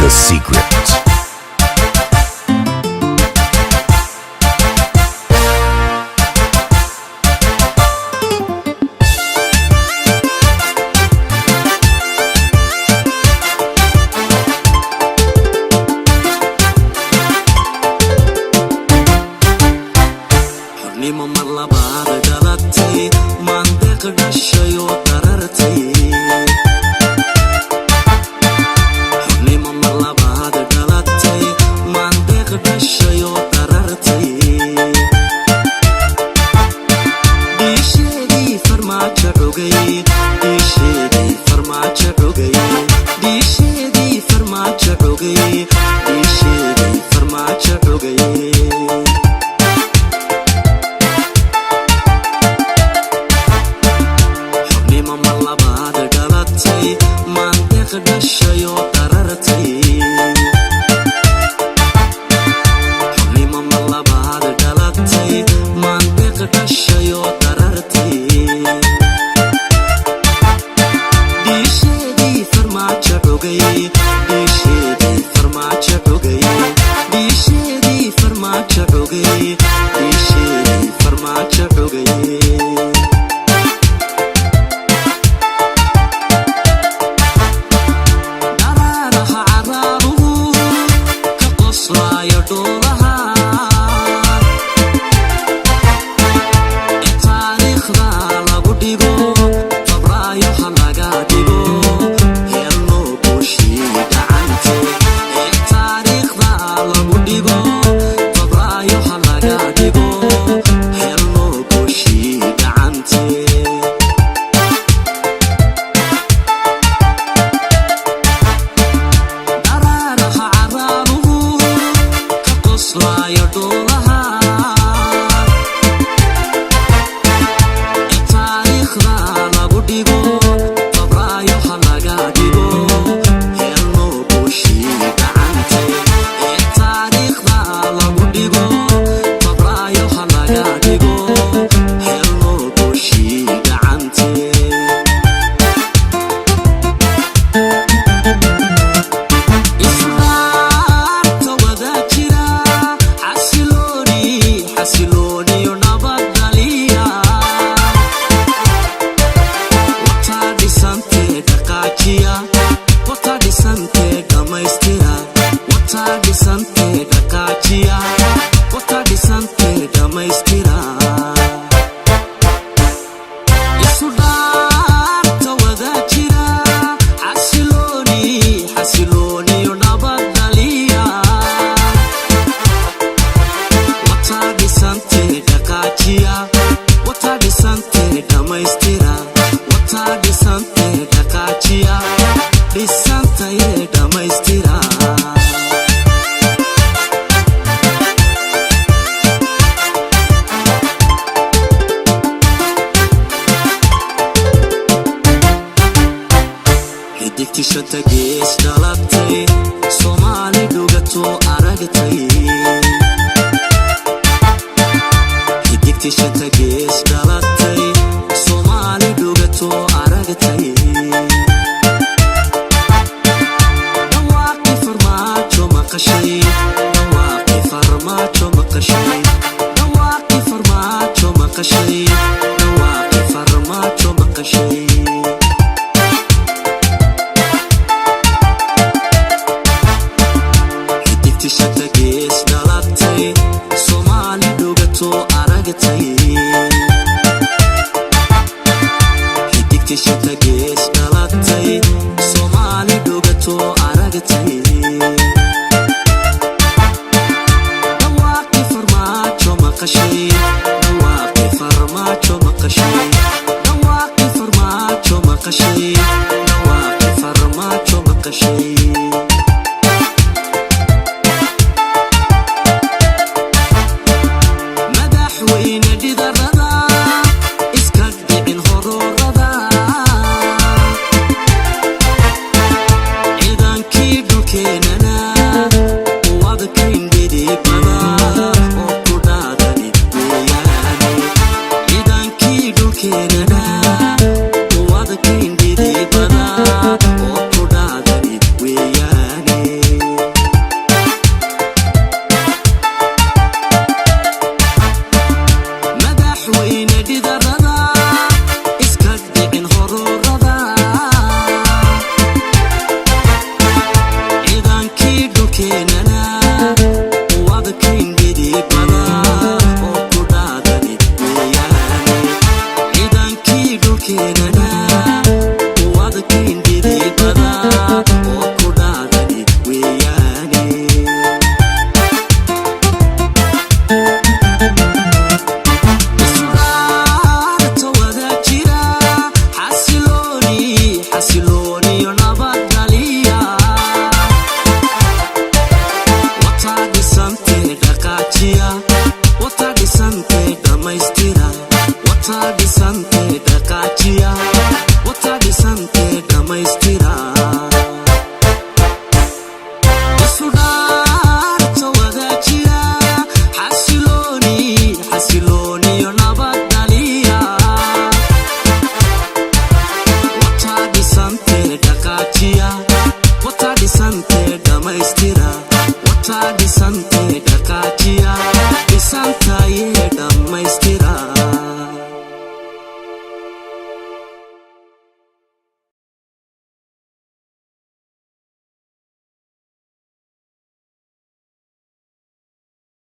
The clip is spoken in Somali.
The Secret. Xornimo mar labaad dhalatay, maandeeq dhashay oo darartay. Xornimo mar labaad dhalatay, maandeeq dhashay oo darartay. Dhiisheedii Farmaajo cugay, dhiisheedii Farmaajo cugay, dhiisheedii Farmaajo cugay, dhiisheedii Farmaajo cugay. Xornimo mar labaad dhalatay, maandeeq dhashay oo darartay. Xornimo mar labaad dhalatay, maandeeq dhashay oo darartay. Dhiisheedii Farmaajo cugay, dhiisheedii Farmaajo cugay, dhiisheedii Farmaajo cugay, dhiisheedii Farmaajo cugay. Dharaaraha caraabuhu ka qoslaayo dhoolaha ee taariikhda lagu dhigo, Febraayo ha laga dhigo, heelno guushii gacante. Ee taariikhda lagu dhigo, Febraayo ha laga dhigo, heelno guushii gacante. Dharaaraha caraabuhu ka qoslaayo dhoolaha ee taariikhda lagu dhigo, Febraayo ha laga dhigo, heelno guushii gacante. Ee taariikhda lagu dhigo, Febraayo ha laga dhigo, heelno guushii gacante. Isudhaarta wada jira, xasilooni, xasilooniyo nabadgaliya. Wataa dhisantee dhaqaajiya, wataa dhisantee dhammaystira, wataa dhisantee dhaqaajiya, wataa dhisantee dhammaystira. Isudhaarta wada jira, xasilooni, xasilooniyo nabadgaliya. Wataa dhisantee dhaqaajiya, wataa dhisantee dhammaystira, wataa dhisantee dhaqaajiya, dhisantayee dhammaystira. Xidigti shanta gees dhalatay, Soomaali dhugatoo aragtay. Xidigti shanta gees dhalatay, Soomaali dhugatoo aragtay. Dhawaaqi Farmaajo maqashay, dhawaaqi Farmaajo maqashay, dhawaaqi Farmaajo maqashay, dhawaaqi Farmaajo maqashay. Xidigti shanta gees dhalatay, Soomaali dhugatoo aragtay. Xidigti shanta gees dhalatay, Soomaali dhugatoo aragtay. Dhawaaqi Farmaajo maqashay, dhawaaqi Farmaajo maqashay, dhawaaqi Farmaajo maqashay, dhawaaqi Farmaajo maqashay. Madaxweyne dhidarada iska dhicin hororada, ciidankii dhulkeenana u adkayn dhidibada oo ku dhaadani weeyaane. Ciidankii dhulkeenana u adkayn dhidibada oo ku dhaadani. Xasilooniyo nabad dhaliya. Wataa dhisantee dhaqaajiya, wataa dhisantee dhammaystira, wataa dhisan.